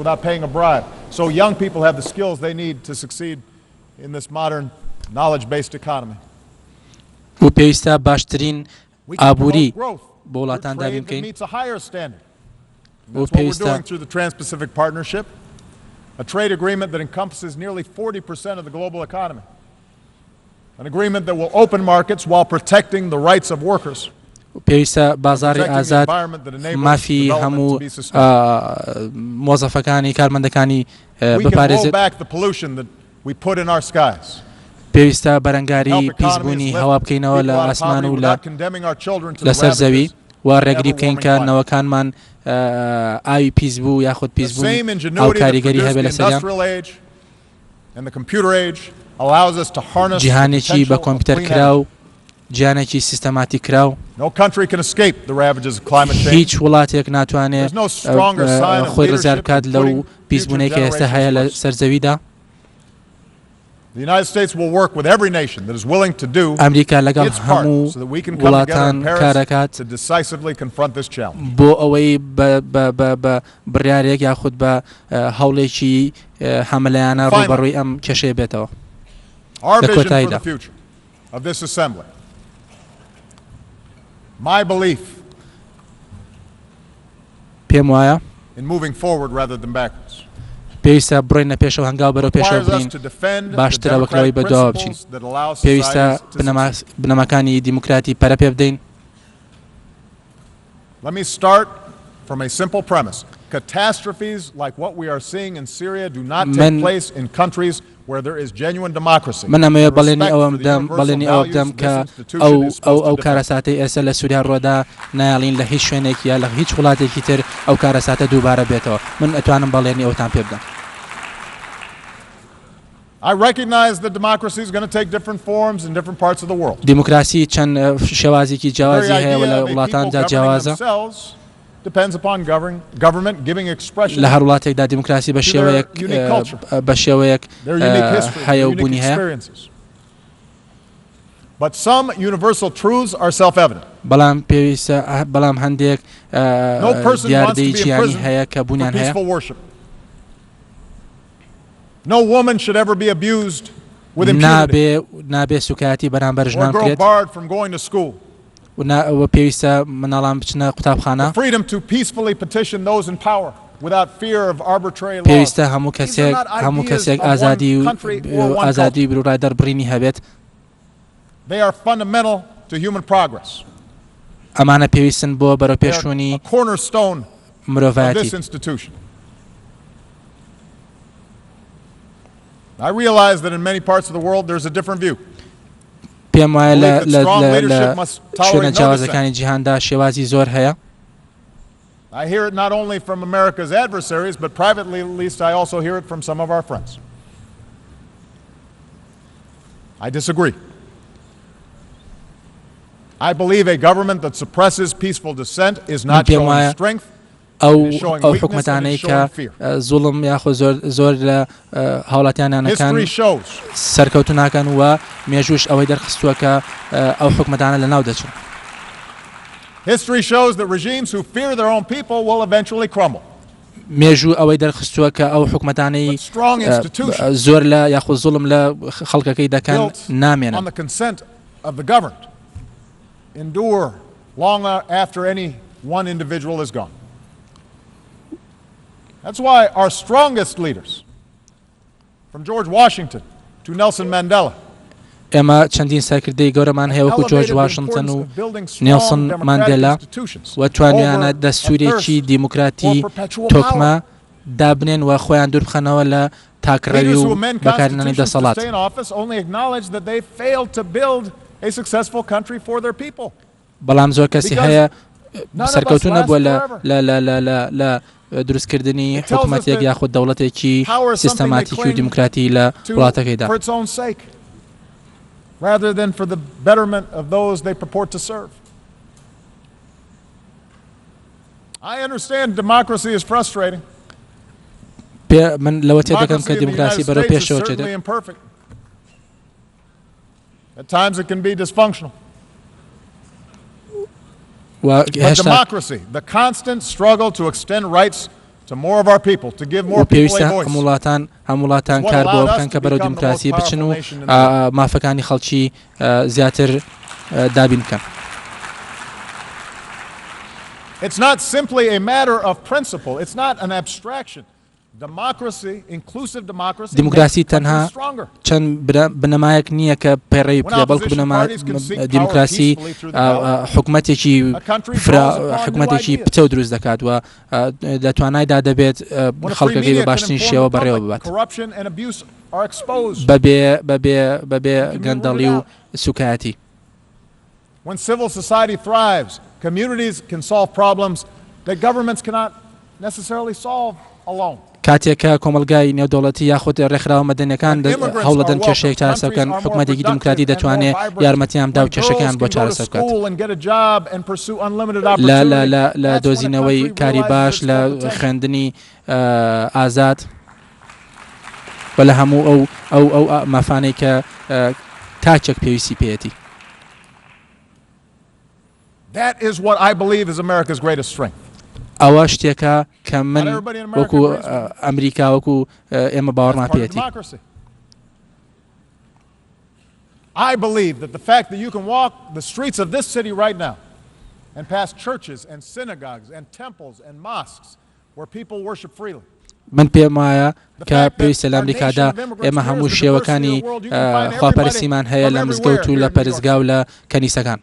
Without paying a bribe. So young people have the skills they need to succeed in this modern knowledge-based economy. و پێویستە باشترین ئابووری بۆ وڵاتان دابین بکەین و پێویستە A trade agreement that encompasses nearly 40% of the global economy. An agreement that will open markets while protecting the rights of workers. پێویستە بازاڕی ئازاد مافی هەموو مۆزەفەکانی کارمەندەکانی بپارێزێت. پێویستە بەرەنگاری پیسبوونی هەوا بکەینەوە لە ئاسمان و لەسەر زەوی و ڕێگری بکەین کە نەوەکانمان ئاوی پیسبوو یاخود پیسبوونی ئاو کاریگەری هەبێت لەسەریان. جیهانێکی بە کۆمپیوتەر کراو، جیهانێکی سیستەماتیک کراو. هیچ وڵاتێک ناتوانێت خۆی ڕزگار بکات لەو پیسبوونەی کە ئێستا هەیە لە سەر زەویدا. ئەمریکا لەگەڵ هەموو وڵاتان کارەکات بۆ ئەوەی بە بڕیارێک یاخود بە هەوڵێکی هەمەلایەنە ڕووبەڕووی ئەم کێشەیە بێتەوە. لە کۆتاییدا. پێم وایە پێویستە بڕۆینە پێشەوە هەنگاو بەرەو پێشەوە بنین باشترە وەک لەوەی بەدواوە بچین. پێویستە بنەماکانی دیموکراتی پەرە پێ بدەین. Let me start from a simple premise. Catastrophes like what we are seeing in Syria do not take place in countries where there is genuine democracy. من ئەمەوێ بەڵێنی ئەوەم بدەم بەڵێنی ئەوە بدەم کە ئەو ئەو ئەو کارەساتەی ئێستا لە سووریا ڕۆدا نایەڵین لە هیچ شوێنێک یا لە هیچ وڵاتێکی تر ئەو کارەساتە دووبارە بێتەوە من ئەتوانم بەڵێنی ئەوتان پێ بدەم. دیموکراسی چەند شێوازێکی جیاوازی هەیە و لە وڵاتاندا جیاوازە. لە هەر وڵاتێکدا دیموکراسی بە شێوەیەک بە شێوەیەک هەیە و بوونی هەیە. بەڵام پێویستە بەڵام هەندێک دیاردەی جیهانی هەیە کە بوونیان هەیە. نابێ نابێ سوکایەتی بەرامبەر ژنان بکرێت و پێویستە مناڵان بچنە قوتابخانە. پێویستە هەموو کەسێک هەموو کەسێک ئازادی و ئازادی بیروڕای دەربڕینی هەبێت. ئەمانە پێویستن بۆ بەرەوپێشچوونی مرۆڤایەتی. پێم وایە لە شوێنە جیاوازەکانی جیهاندا شێوازی زۆر هەیە. I hear it not only from America's adversaries, but privately at least I also hear it from some of our friends. I disagree. I believe a government that suppresses peaceful dissent is من not پێم showing وایە strength, ئەو it is showing ئەو weakness and it حکومەتانەی is کە showing fear. زوڵم یاخۆ زۆر زۆر لە هاوڵاتیانیانەکان History shows سەرکەوتو ناکەن و مێژووش ئەوەی دەرخستووە کە ئەو حکومەتانە لەناو دەچن. History shows that regimes who fear their own people will eventually crumble. مێژوو ئەوەی دەرخستووە کە ئەو حکومەتانەی But strong institutions زۆر لە یاخود زوڵم لە خەڵکەکەی دەکەن built نامێنن. on the consent of the governed endure long after any one individual is gone. That's why our strongest leaders from George Washington to Nelson Mandela ئێمە چەندین سەرکردەی گەورەمان هەیە وەکو جۆرج واشنتن و نێڵسن ماندێلا و توانیانە دەستوورێکی دیموکراتی تۆکمە دابنێن و خۆیان دووربخەنەوە لە تاکڕەوی و بەکارهێنانی دەسەڵات. بەڵام زۆر کەسی هەیە سەرکەوتوو نەبووە لە لە لە لە لە لە دروستکردنی حکومەتێک یاخود دەوڵەتێکی سیستەماتیکی و دیموکراتی لە وڵاتەکەیدا. پێ من لەوە تێدەگەم کە دیموکراسی بەرەو پێشەوە چێت. At times it can be dysfunctional. و But هێشتا democracy, the constant struggle to extend rights و پێویستە هەموو وڵاتان هەموو وڵاتان کار بۆ بکەن کە بەرەو دیموکراسی بچن و مافەکانی خەڵکی زیاتر دابین بکەن. It's not simply a matter of principle. It's not an abstraction. دیموکراسی تەنها چەند بنەمایەک نییە کە پەیڕەوی بکرێت، بەڵکو بنەما دیموکراسی حکومەتێکی فرە حکومەتێکی پتەو دروست دەکات و لە توانایدا دەبێت خەڵکەکەی بە باشترین شێوە بەڕێوە ببات بەبێ بەبێ بەبێ گەندەڵی و سوکایەتی. When civil society thrives, communities can solve problems that governments cannot necessarily solve alone. کاتێک کە کۆمەڵگای نێودەوڵەتی یاخود ڕێکخراوە مەدەنیەکان هەوڵەدەن کێشەیەک چارەسەر بکەن، حکومەتێکی دیموکراتی دەتوانێ یارمەتیان بدا و کێشەکەیان بۆ چارەسەر بکات. لە لە لە لە دۆزینەوەی کاری باش، لە خوێندنی ئازاد و لە هەموو ئەو ئەو ئەو مافانەی کە تاکێک پێویستی پێیەتی. That is what I believe is America's greatest strength. ئەوە شتێکە کە من وەکو ئەمریکا وەکو ئێمە باوەڕمان پێیەتی. I believe that the fact that you can walk the streets of this city right now and pass churches and synagogues and temples and mosques where people worship freely. من پێم وایە کە پێویستە لە ئەمریکادا ئێمە هەموو شێوەکانی خواپەرستیمان هەیە لە مزگەوت و لە پەرستگا و لە کەنیسەکان.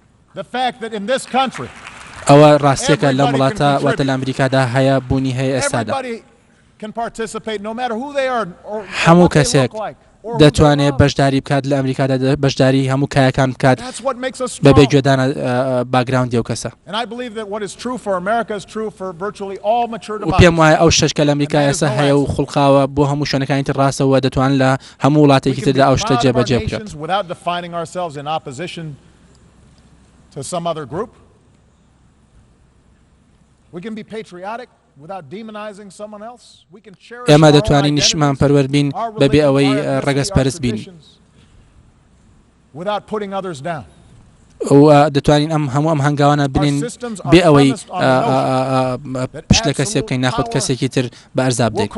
ئەوە ڕاستیەکە لەم وڵاتە واتە لە ئەمریکادا هەیە بوونی هەیە ئێستادا. هەموو کەسێک دەتوانێت بەشداری بکات لە ئەمریکادا بەشداری هەموو کایەکان بکات بەبێ گوێدانە باگراوندی ئەو کەسە. و پێم وایە ئەو شتەش کە لە ئەمریکا ئێستا هەیە و خوڵقاوە بۆ هەموو شوێنەکانی تر ڕاستە و دەتوانن لە هەموو وڵاتێکی تردا ئەو شتە جێبەجێ بکرێت. ئێمە دەتوانین نیشتمانپەروەر بین بەبێ ئەوەی ڕەگەزپەرست بین. و دەتوانین ئەم هەموو ئەم هەنگاوانە بنین بێ ئەوەی پشت لە کەسێ بکەین ناخود کەسێکی تر بە ئەرزا بدەین.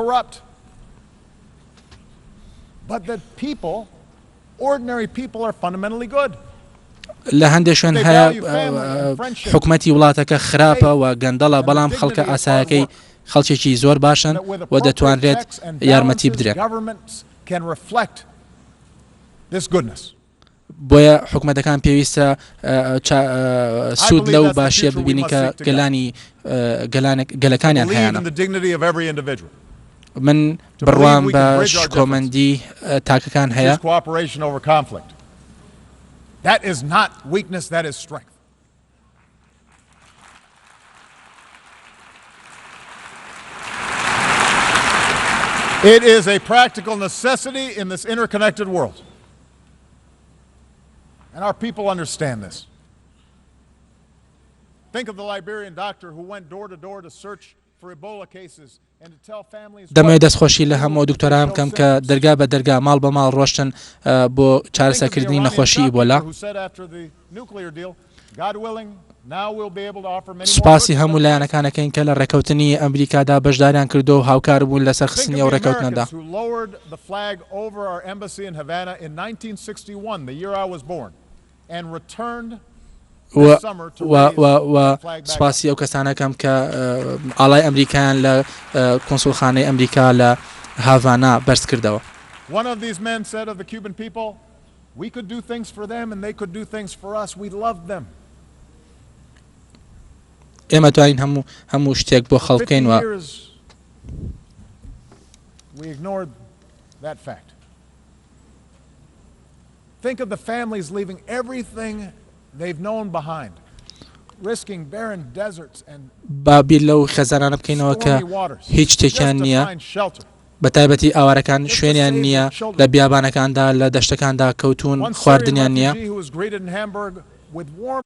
لە هەندێک شوێن هەیە حکومەتی وڵاتەکە خراپە و گەندەڵە بەڵام خەڵکە ئاسایەکەی خەڵکێکی زۆر باشن و دەتوانرێت یارمەتی بدرێن. بۆیە حکومەتەکان پێویستە سوود لەو باشیە ببینین کە گەلانی گەلەکانیان هەیانە. من بڕوام بە شکۆمەندی تاکەکان هەیە. It is a practical necessity in this interconnected world. And our people understand this. Think of the Liberian doctor who went door to door to search for Ebola cases دەمەوێت دەستخۆشی لە هەموو ئەو دکتۆرانە بکەم کە دەرگا بە دەرگا، ماڵ بە ماڵ ڕۆشتن بۆ چارەسەرکردنی نەخۆشی ئیبۆلا. سوپاسی هەموو لایەنەکان ئەکەین کە لە ڕێککەوتنی ئەمریکادا بەشداریان کردووە و هاوکار بوون لە سەرخستنی ئەو ڕێککەوتنەدا. و و و و سوپاسی ئەو کەسانە کەم کە ئاڵای ئەمریکایان لە کونسوڵخانەی ئەمریکا لە هاڤانا بەرز کردەوە. ئێمە توانین هەموو هەموو شتێک بۆ خەڵک بکەین و. Think of the families leaving everything they've known behind, risking barren deserts and با بیر لەو خێزانانە بکەینەوە کە stormy waters هیچ just شتێکیان to نییە، find shelter, بە تایبەتی ئاوارەکان just to شوێنیان save نییە، their children. لە بیابانەکاندا لە دەشتەکاندا کەوتوون، One Syrian خواردنیان نییە. refugee who was greeted in Hamburg with warm.